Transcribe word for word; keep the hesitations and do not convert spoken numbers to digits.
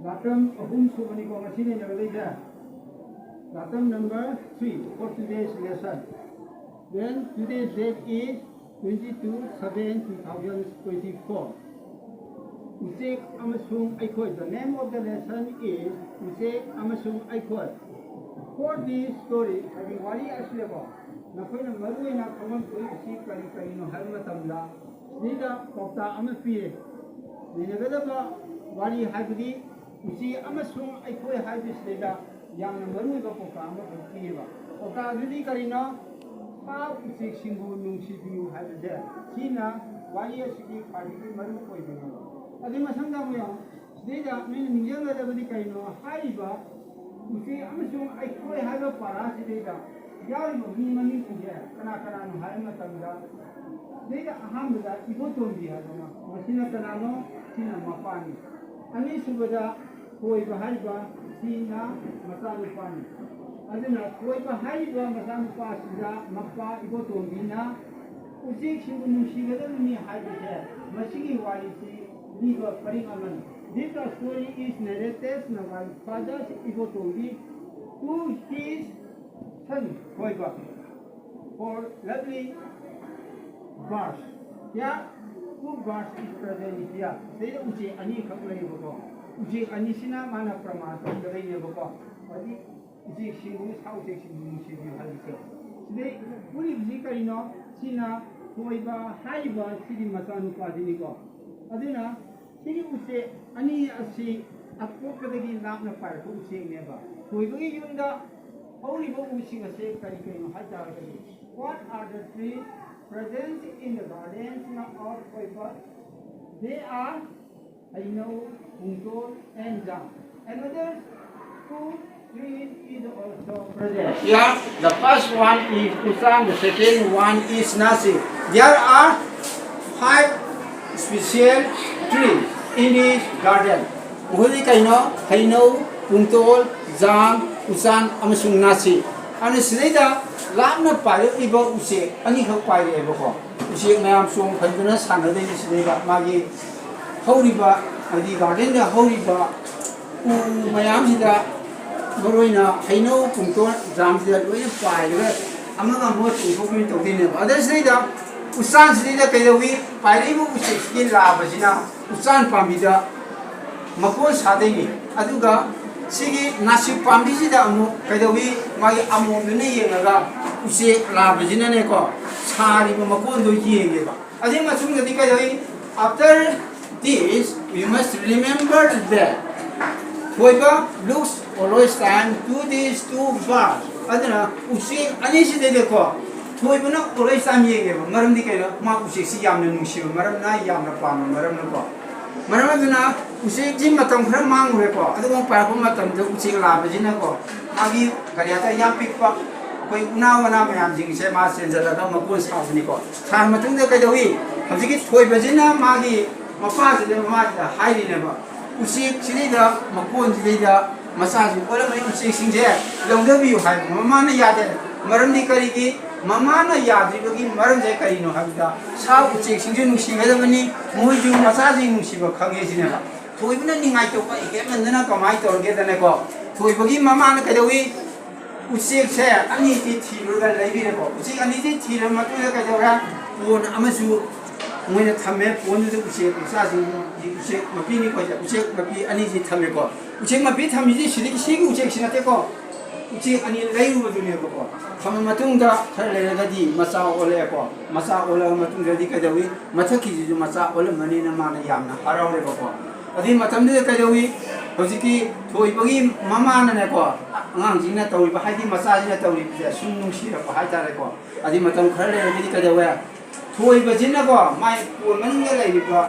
ꯂꯥꯇꯝ ꯑꯍꯨꯝ ꯁꯨꯕꯅꯤꯀꯣ ꯉꯁꯤ ꯅꯩꯅꯒꯗꯣꯏꯁꯦ꯫ Latam number three for today's lesson. Then today's date is twenty-two seven two thousand twenty-four. ꯎꯆꯦꯛ ꯑꯃꯁꯨꯡ ꯑꯩꯈꯣꯏ꯫ The name of the lesson is ꯎꯆꯦꯛ ꯑꯃꯁꯨꯡ ꯑꯩꯈꯣꯏ꯫ For this story, ꯍꯥꯏꯗꯤ ꯋꯥꯔꯤ ꯑꯁꯤꯗꯀꯣ, ꯅꯈꯣꯏꯅ ꯃꯔꯨꯑꯣꯏꯅ ꯈꯪꯐꯝ ꯊꯣꯛꯏ ꯑꯁꯤ ꯀꯔꯤ ꯀꯔꯤꯅꯣ ꯍꯥꯏꯕ ꯃꯇꯝꯗ, ꯁꯤꯗ ꯄꯥꯎꯇꯥꯛ ꯑꯃ ꯄꯤꯔꯦ꯫ ꯅꯩꯅꯒꯗꯕ ꯋꯥꯔꯤ ꯍꯥꯏꯕꯗꯤ ꯎꯆꯦꯛ ꯑꯃꯁꯨꯡ ꯑꯩꯈꯣꯏ ꯍꯥꯏꯕꯁꯤꯗꯩꯗ ꯌꯥꯝꯅ ꯃꯔꯨꯑꯣꯏꯕ ꯄꯥꯎꯇꯥꯛ ꯑꯃꯈꯛ ꯄꯤꯌꯦꯕ꯫ ꯄꯥꯎꯇꯥꯛ ꯑꯗꯨꯗꯤ ꯀꯔꯤꯅꯣ? ꯁꯥ ꯎꯆꯦꯛꯁꯤꯡꯕꯨ ꯅꯨꯡꯁꯤꯕꯤꯌꯨ ꯍꯥꯏꯕꯁꯦ, ꯁꯤꯅ ꯋꯥꯔꯤ ꯑꯁꯤꯒꯤ ꯈ꯭ꯋꯥꯏꯗꯒꯤ ꯃꯔꯨ ꯑꯣꯏꯕꯅꯤ꯫ ꯑꯗꯨꯒꯤ ꯃꯊꯪꯗ ꯑꯃꯨꯛ ꯌꯦꯡꯉꯣ꯫ ꯁꯤꯗꯩꯗ ꯅꯣꯏꯅ ꯅꯤꯡꯁꯤꯡꯒꯗꯕꯗꯤ ꯀꯔꯤꯅꯣ? ꯍꯥꯏꯔꯤꯕ ꯎꯆꯦꯛ ꯑꯃꯁꯨꯡ ꯑꯩꯈꯣꯏ ꯍꯥꯏꯕ ꯄꯔꯥꯁꯤꯗꯩꯗ ꯌꯥꯎꯔꯤꯕ ꯃꯤ ꯃꯃꯤꯡꯁꯤꯡꯁꯦ ꯀꯅꯥ ꯀꯅꯥꯅꯣ ꯍꯥꯏꯕ ꯃꯇꯝꯗ, ꯁꯤꯗꯩꯗ ꯑꯍꯥꯟꯕꯗ ꯏꯕꯣꯇꯣꯝꯕꯤ ꯍꯥꯏꯕ ꯑꯃ, ꯃꯁꯤꯅ ꯀꯅꯥꯅꯣ? ꯁꯤꯅ ꯃꯄꯥꯅꯤ꯫ ꯑꯅꯤꯁꯨꯕꯗ ꯊꯣꯏꯕ ꯍꯥꯏꯔꯤꯕ ꯁꯤꯅ ꯃꯆꯥꯅꯨꯄꯥꯅꯤ꯫ ꯑꯗꯨꯅ ꯊꯣꯏꯕ ꯍꯥꯏꯔꯤꯕ ꯃꯆꯥꯅꯨꯄꯥꯁꯤꯗ ꯃꯄꯥ ꯏꯕꯣꯇꯣꯝꯕꯤꯅ ꯎꯆꯦꯛꯁꯤꯡꯕꯨ ꯅꯨꯡꯁꯤꯒꯗꯕꯅꯤ ꯍꯥꯏꯕꯁꯦ ꯃꯁꯤꯒꯤ ꯋꯥꯔꯤꯁꯤ ꯂꯤꯕ ꯄꯔꯤꯡ ꯑꯃꯅꯤ꯫ This story is narrated by Father Ibotombi to his son Thoiba for lovely birds. Here, two birds is present here. ꯁꯤꯗꯩꯗ ꯎꯆꯦꯛ ꯑꯅꯤꯈꯛ ꯂꯩꯌꯦꯕꯀꯣ꯫ ꯎꯆꯦꯛ ꯑꯅꯤꯁꯤꯅ ꯃꯥꯅ ꯄ꯭ꯔꯃꯥꯟ ꯇꯧꯖꯔꯛꯏꯅꯦꯕꯀꯣ꯫ ꯍꯥꯏꯗꯤ ꯎꯆꯦꯛꯁꯤꯡꯕꯨ, ꯁꯥ ꯎꯆꯦꯛꯁꯤꯡꯕꯨ ꯅꯨꯡꯁꯤꯕꯤꯌꯨ ꯍꯥꯏꯕꯁꯦ꯫ ꯁꯤꯗꯩ ꯎꯔꯤꯕꯁꯤ ꯀꯔꯤꯅꯣ? ꯁꯤꯅ ꯊꯣꯏꯕ ꯍꯥꯏꯔꯤꯕ ꯁꯤꯒꯤ ꯃꯆꯥꯅꯨꯄꯥꯁꯤꯅꯤꯀꯣ꯫ ꯑꯗꯨꯅ ꯁꯤꯒꯤ ꯎꯆꯦꯛ ꯑꯅꯤ ꯑꯁꯤ ꯑꯇꯣꯞꯄꯗꯒꯤ ꯂꯥꯞꯅ ꯄꯥꯏꯔꯛꯄ ꯎꯆꯦꯛꯅꯦꯕ꯫ ꯊꯣꯏꯕꯒꯤ ꯌꯨꯝꯗ ꯍꯧꯔꯤꯕ ꯎꯁꯤꯡ ꯑꯁꯦ ꯀꯔꯤ ꯀꯔꯤꯅꯣ ꯍꯥꯏ ꯇꯥꯔꯒꯗꯤ, what are the trees present in the gardens of Thoiba? They are ꯍꯩꯅꯧ, ꯄꯨꯡꯗꯣꯟ, and jam. Another two trees is also present. Here, the first one is usan, the second one is nasi. There are five special trees in this garden. ꯃꯈꯣꯏꯗꯤ ꯀꯩꯅꯣ? ꯍꯩꯅꯧ, ꯄꯨꯡꯇꯣꯜ, jam, ꯎꯆꯥꯟ ꯑꯃꯁꯨꯡ ꯅꯥꯁꯤ꯫ ꯑꯗꯨꯅ ꯁꯤꯗꯩꯗ ꯂꯥꯞꯅ ꯄꯥꯏꯔꯛꯂꯤꯕ ꯎꯆꯦꯛ ꯑꯅꯤꯈꯛ ꯄꯥꯏꯔꯛꯑꯦꯕꯀꯣ꯫ ꯎꯆꯦꯛ ꯃꯌꯥꯝ ꯆꯣꯡ ꯐꯟꯗꯨꯅ ꯁꯥꯟꯅꯗꯣꯏꯅꯤ ꯁꯤꯗꯩꯗ꯫ ꯃꯥꯒꯤ ꯍꯧꯔꯤꯕ, ꯍꯥꯏꯗꯤ ꯒꯥꯔꯗꯦꯟꯗ ꯍꯧꯔꯤꯕ ꯎ ꯃꯌꯥꯝꯁꯤꯗ, ꯃꯔꯨ ꯑꯣꯏꯅ ꯍꯩꯅꯧ, ꯄꯨꯡꯇꯣꯟ, ꯖꯥꯝꯁꯤꯗ ꯂꯣꯏꯅ ꯄꯥꯏꯔꯒ ꯑꯃꯒ ꯑꯃꯒ ꯆꯣꯡꯊꯣꯛꯄꯤꯅ ꯇꯧꯗꯣꯏꯅꯦꯕ꯫ ꯑꯗ ꯁꯤꯗꯩꯗ ꯎꯆꯥꯟꯁꯤꯗꯩꯗ ꯀꯩꯗꯧꯏ? ꯄꯥꯏꯔꯛꯏꯕ ꯎꯆꯦꯛꯁꯤꯒꯤ ꯂꯥꯕꯁꯤꯅ ꯎꯆꯥꯟ ꯄꯥꯝꯕꯤꯗ ꯃꯀꯣꯟ ꯁꯥꯗꯣꯏꯅꯤ꯫ ꯑꯗꯨꯒ ꯁꯤꯒꯤ ꯅꯥꯁꯤꯛ ꯄꯥꯝꯕꯤꯁꯤꯗ ꯑꯃꯨꯛ ꯀꯩꯗꯧꯏ? ꯃꯥꯒꯤ ꯑꯃꯣꯝꯗꯨꯅ ꯌꯦꯡꯉꯒ ꯎꯆꯦꯛ ꯂꯥꯕꯁꯤꯅꯅꯦꯀꯣ, ꯁꯥꯔꯤꯕ ꯃꯀꯣꯟꯗꯣ ꯌꯦꯡꯉꯦꯕ꯫ ꯑꯗꯨꯒꯤ ꯃꯇꯨꯡꯗꯗꯤ ꯀꯩꯗꯧꯏ? After this, we must remember that ꯊꯣꯏꯕ looks always time to these two birds. ꯑꯗꯨꯅ ꯎꯆꯦꯛ ꯑꯅꯤꯁꯤꯗꯩꯗꯀꯣ, ꯊꯣꯏꯕꯅ always time ꯌꯦꯡꯉꯦꯕ꯫ ꯃꯔꯝꯗꯤ ꯀꯩꯅꯣ? ꯃꯥ ꯎꯆꯦꯛꯁꯤ ꯌꯥꯝꯅ ꯅꯨꯡꯁꯤꯕ ꯃꯔꯝꯅ, ꯌꯥꯝꯅ ꯄꯥꯝꯕ ꯃꯔꯝꯅꯀꯣ꯫ ꯃꯔꯝ ꯑꯗꯨꯅ ꯎꯆꯦꯛꯁꯤ ꯃꯇꯝ ꯈꯔ ꯃꯥꯡꯉꯨꯔꯦꯀꯣ, ꯑꯗꯨꯒ ꯄꯥꯏꯔꯛꯄ ꯃꯇꯝꯗ ꯎꯆꯦꯛ ꯂꯥꯕꯁꯤꯅꯀꯣ, ꯃꯥꯒꯤ ꯀꯔꯤ ꯍꯥꯏꯇꯥꯔꯦ, ꯌꯥꯝ ꯄꯤꯛꯄ ꯑꯩꯈꯣꯏ ꯎꯅꯥ ꯋꯥꯅꯥ ꯃꯌꯥꯝꯁꯤꯡꯁꯦ ꯃꯥ ꯆꯦꯟꯁꯤꯜꯂꯒ ꯃꯀꯣꯟ ꯁꯥꯕꯅꯤꯀꯣ꯫ ꯁꯥꯔ ꯃꯇꯨꯡꯗ ꯀꯩꯗꯧꯏ? ꯍꯧꯖꯤꯛꯀꯤ ꯊꯣꯏꯕꯁꯤꯅ ꯃꯥꯒꯤ ꯃꯄꯥꯁꯤꯗ, ꯃꯃꯥꯁꯤꯗ ꯍꯥꯏꯔꯤꯅꯦꯕ, "ꯎꯆꯦꯛꯁꯤꯗꯩꯗ, ꯃꯀꯣꯟꯁꯤꯗꯩꯗ ꯃꯆꯥꯁꯤꯡ ꯑꯣꯜꯂꯝꯕꯅꯤ, ꯎꯆꯦꯛꯁꯤꯡꯁꯦ ꯂꯧꯊꯕꯤꯌꯨ" ꯍꯥꯏꯕ꯫ ꯃꯃꯥꯅ ꯌꯥꯗꯦ꯫ ꯃꯔꯝꯗꯤ ꯀꯔꯤꯒꯤ? ꯃꯃꯥꯅ ꯌꯥꯗ꯭ꯔꯤꯕꯒꯤ ꯃꯔꯝꯁꯦ ꯀꯔꯤꯅꯣ ꯍꯥꯏꯕꯗ, ꯁꯥ ꯎꯆꯦꯛꯁꯤꯡꯁꯨ ꯅꯨꯡꯁꯤꯒꯗꯕꯅꯤ, ꯃꯣꯏꯁꯨ ꯃꯆꯥꯁꯤꯡ ꯅꯨꯡꯁꯤꯕ ꯈꯪꯉꯦ ꯁꯤꯅꯦꯕ꯫ ꯊꯣꯏꯕꯅ ꯅꯤꯡꯉꯥꯏ ꯇꯧꯕ ꯍꯦꯟꯃꯟꯗꯅ ꯀꯃꯥꯏꯅ ꯇꯧꯔꯒꯦꯗꯅꯦꯀꯣ, ꯊꯣꯏꯕꯒꯤ ꯃꯃꯥꯅ ꯀꯩꯗꯧꯏ? ꯎꯆꯦꯛꯁꯦ ꯑꯅꯤꯁꯤ ꯊꯤꯔꯨꯔꯒ ꯂꯩꯕꯤꯔꯦꯀꯣ꯫ ꯎꯆꯦꯛ ꯑꯅꯤꯁꯤ ꯊꯤꯔꯕ ꯃꯇꯨꯡꯗ ꯀꯩꯗꯧꯔꯦ? ꯄꯣꯟ ꯑꯃꯁꯨ ꯃꯣꯏꯅ ꯊꯝꯃꯦ꯫ ꯄꯣꯟꯗꯨꯗ ꯎꯆꯦꯛ ꯃꯆꯥꯁꯤꯡ, ꯎꯆꯦꯛ ꯃꯄꯤꯅꯤꯀꯣ, ꯎꯆꯦꯛ ꯃꯄꯤ ꯑꯅꯤꯁꯤ ꯊꯝꯃꯦꯀꯣ꯫ ꯎꯆꯦꯛ ꯃꯄꯤ ꯊꯝꯃꯤꯁꯤ ꯁꯤꯗꯒꯤ, ꯁꯤꯒꯤ ꯎꯆꯦꯛꯁꯤ ꯅꯠꯇꯦꯀꯣ꯫ ꯎꯆꯦꯛ ꯑꯅꯤ ꯂꯩꯔꯨꯕꯗꯨꯅꯦꯕꯀꯣ꯫ ꯊꯝꯃ ꯃꯇꯨꯡꯗ ꯈꯔ ꯂꯩꯔꯒꯗꯤ ꯃꯆꯥ ꯑꯣꯜꯂꯛꯑꯦꯀꯣ꯫ ꯃꯆꯥ ꯑꯣꯜꯂꯛꯑ ꯃꯇꯨꯡꯗꯗꯤ ꯀꯩꯗꯧꯏ? ꯃꯊꯛꯀꯤꯁꯤꯁꯨ ꯃꯆꯥ ꯑꯣꯜꯂꯝꯃꯅꯤꯅ ꯃꯥꯅ ꯌꯥꯝꯅ ꯍꯔꯥꯎꯔꯦꯕꯀꯣ꯫ ꯑꯗꯨꯒꯤ ꯃꯇꯝꯗꯨꯗ ꯀꯩꯗꯧꯏ? ꯍꯧꯖꯤꯛꯀꯤ ꯊꯣꯏꯕꯒꯤ ꯃꯃꯥꯅꯅꯦꯀꯣ, ꯑꯉꯥꯡꯁꯤꯡꯅ ꯇꯧꯔꯤꯕ, ꯍꯥꯏꯗꯤ ꯃꯆꯥꯁꯤꯅ ꯇꯧꯔꯤꯕꯁꯦ ꯁꯨꯝ ꯅꯨꯡꯁꯤꯔꯛꯄ ꯍꯥꯏꯇꯥꯔꯦꯀꯣ꯫ ꯑꯗꯨꯒꯤ ꯃꯇꯝ ꯈꯔ ꯂꯩꯔꯒꯗꯤ ꯀꯩꯗꯧꯋꯦ? ꯊꯣꯏꯕꯁꯤꯅꯀꯣ, ꯃꯥꯏ ꯀꯣꯟ ꯃꯅꯨꯡꯗ ꯂꯩꯔꯤꯕ